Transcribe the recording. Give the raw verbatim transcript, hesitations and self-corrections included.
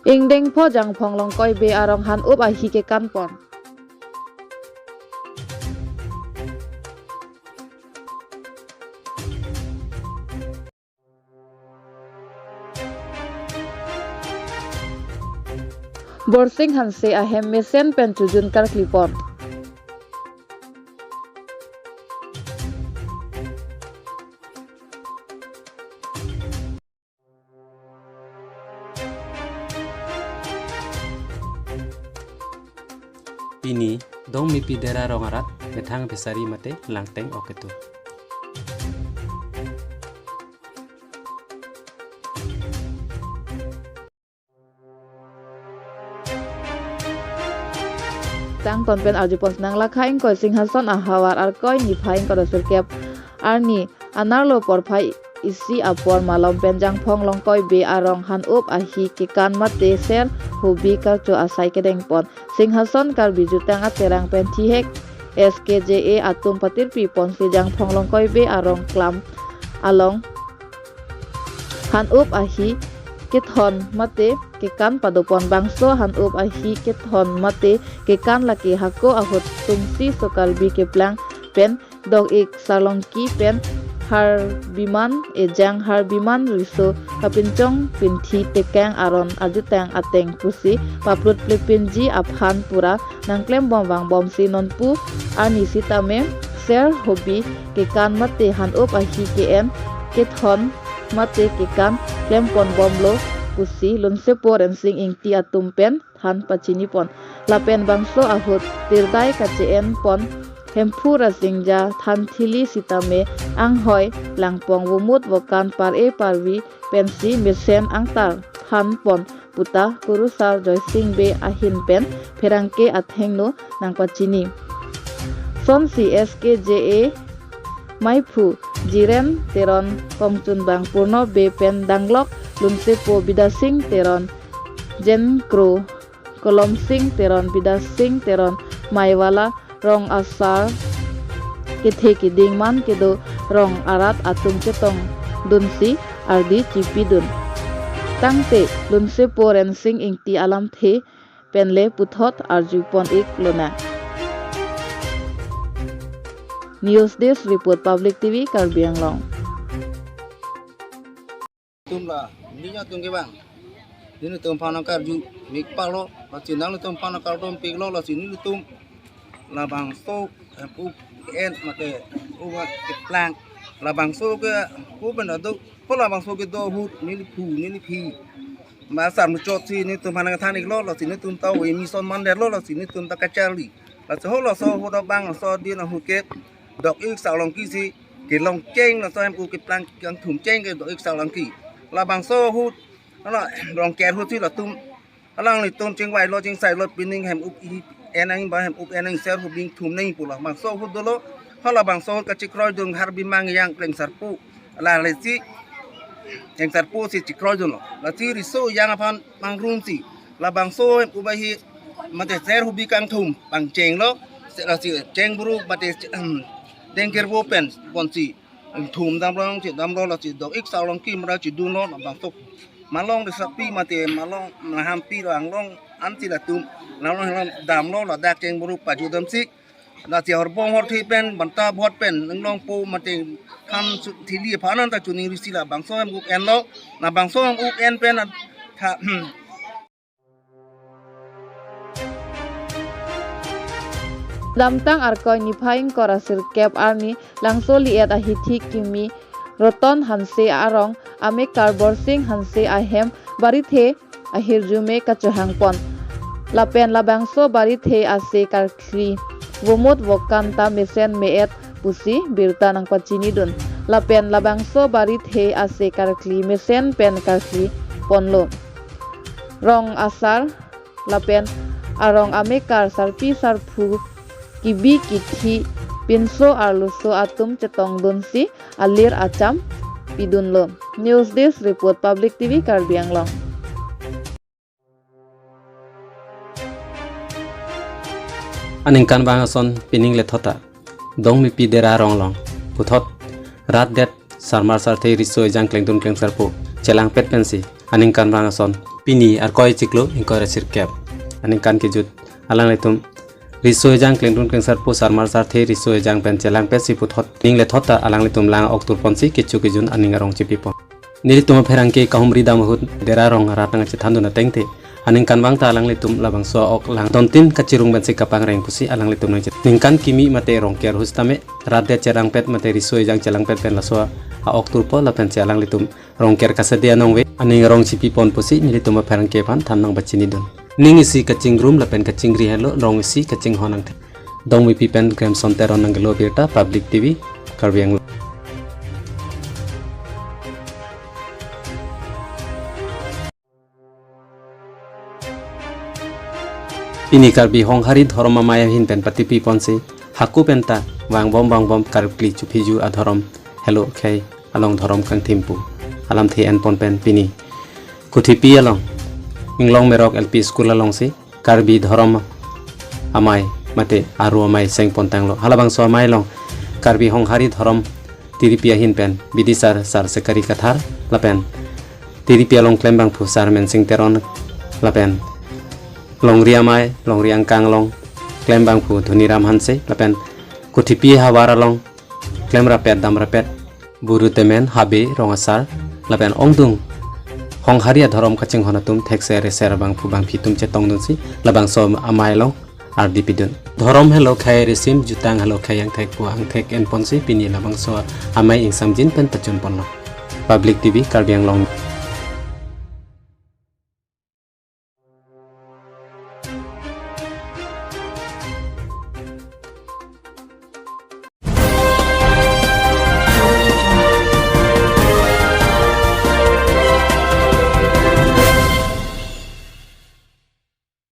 Ingdeng pho Jangphong Longkoi Bey arong han-up ahi kekan pon. Borsing Hanse ahem mesen pen chojun karkli pon. Pini Dongmipi Dera rong arat methang Besari mate Langteng ok ketu. Tangton pen arjupon si nang, lakha ingkoi Singhason ahavar Arkoi niphai ingkoi ra sirkep arni anerlo porphai isi apor malom pen Jangphong Longkoi Bey arong han-up ahi kekan mate ser hobi karcho asai kedeng pon. Singhason Karbi Jutang Aterang pen thihek S K J A atum patirpi ponsi Jangphong Longkoi Bey arong klam along han-up ahi kethon mate kekan padopon. Bangso han-up ahi kethon mate kekan lake hako ahut tungsi so Karbi keplang pen dok-ik Sarlongki pen Harbiman Ejang, Harbiman Riso kapinchong pinthi tekang aron ajutang ateng pusi paplut plepinji aphan pura nangklembom vangbomsi nonpu arni sitame ser hobi kekan mate han-up ahi ke-en kethon mate kekan klempon bomlo pusi Lunsepo Rensing Ingti atum pen than pachini pon. Lapen bangso ahut tirdai kache-en pon Hemphu Rasingja than thili sitame anghoi langpong vomut vokan par-e parvi pensi mesen angtar than pon puta Kurusar Joysing Bey ahin pen pherangke athengno nangpachini. Sonsi S K J A maiphu Jiren Teron, kongchunbang Purno Bey pen danglok Lunsepo Bidasing Teron, Jenkro Kolomsing Teron, Bidasing Teron, Maiwala rong asar kethe keding man kedo rong arat atum chetongdunsi ardi chipidun. Tangte Lunsepo Rensing Ingti alamthe penle puthot arjupon-ik lonang. News Desk Report, Public T V Karbi Anglong. Tum la, nelitum kevang. Nelitum aphan nangkarju mik palo, lasi nanglitum aphan nangkardom piklo, lasi nelitum labangso, eh, pu en mate, uwa keplang. Labangso ke, pu pen ado, pu labangso kedo ahut, neliphu, neliphi. Ma sar muchot si nelitum aphan nangthan-iklo, lasi nelitum ta ave mison mandetlo, lasi nelitum ta kacharli. Lasi ho laso ahut abang, laso adin ahut ke, dok-ik Sarlongki si, kelong cheng laso hem ku keplang kangthum cheng ke dok-ik Sarlongki. Labangso ahut, ala, rong ker ahut si latum, alanglitum chingvailo chingsailo pining hem-up i en nang ba hem-up en nang ser hubing thum nang pu labangso ahut dolo, ha labangso ahut kachekroidun Harbiman Ejang Klengsarpo. Ala lesi Klengsarpo si chekroidunlo. Lasi Riso Ejang aphan pangrumsi. Labangso hem-up ahi mate ser hobi kangthum pangchenglo. Se lasi cheng buruk mate, em, dengker bo pen ponsi. Thum damlo, chedamlo, lasi dok-ik Sarlongki mara chedunlo, labangso. Malong de sapi mate malong nahampi lo anglong ansi latum. Nalong, nalong damlo, ladak cheng buruk pajudamsi. Lasi horbong horthe pen, banta bhot pen, nanglongpo mate than su thili aphan anta chuning risi labangso hem-up enlo, labangso hem-up en pen tha, Damtang Arkoi niphai ingkoi ra sirkep arni Langso li-et ahithi kimi Roton Hanse arong amekar Borsing Hanse ahem barithe ahirjume kachohang pon. Lapen labangso barithe ase karkli vomut vokan ta mesen me-et pusi birta nangpachinidun. Lapen labangso barithe ase karkli mesen pen karkli ponlo. Rong asar lapen arong amekar sarpi sarpo kibi kithi pinso arloso atum chetongdunsi alir acham pidunlo. News Desk Report, Public T V Karbi Anglong. Aningkanvang ason pining lethot ta Dongmipi Dera rong along puthot rat det sarmar sarthe Riso Ejang Klengdun Klengsarpo chelangpet pensi aningkanvang ason. Pini Arkoi chiklo ingkoi ra sirkep aningkan kejut alanglitum riso ejang klengdun klengsarpo sarmar sarthe riso ejang pen chelangpetsi puthot ning lethot ta alanglitum lang ok turponsi kecho kejun aning arong chipipon. Nelitum apherangke kahumri dam ahut Dera rong arat nangchethandun atengte aningkanvang ta alanglitum labangso ok lang tontin kachirung pensi kapangreng pusi alanglitum nangchet. Ningkan kimi mate Rongker ahut sitame rat det chelangpet mate riso ejang chelangpet pen laso a-ok turpo lapensi alanglitum Rongker kasede anong ave, aning arong chipipon pusi nelitum apherangke aphan than nangpachinidun. Ning isi kachingrum lapen kachingri helo, rong isi kachinghon angthek. Dongmipi pen Grandson Teron nangkelo birta, Public T V, Karbi Anglong. Pini Karbi Honghari dhorom amei ahin pen patipiponsi hako penta vangbom vangbom karkli chuphiju adhorom helo khei along dhorom kangthim pu alamthe enpon pen pini Kuthipi along Inglong Merok L P School alongsi Karbi dhorom amei mate aru amei sengpon tanglo. Halabangso amei along Karbi Honghari dhorom tiripi ahin pen bidisar Sar Sekari Kathar lapen tiripi along klembangphu Sar Mensing Teron lapen longri amei longri angkang along klembangphu Dhoniram Hanse lapen Kuthipi havar along klemrapet damrapet Buru Temen Habe Rong Asar lapen ongdung Honghari adhorom kachinghon atum thekser reser abangphu bangphi atum chetongdunsi labangso amei along ardi pidun. Dhorom helo khei risim, jutang helo khei angthek pu angthek enponsi pini labangso amei ingsamjin pen pachunponlo. Public T V Karbi Anglong.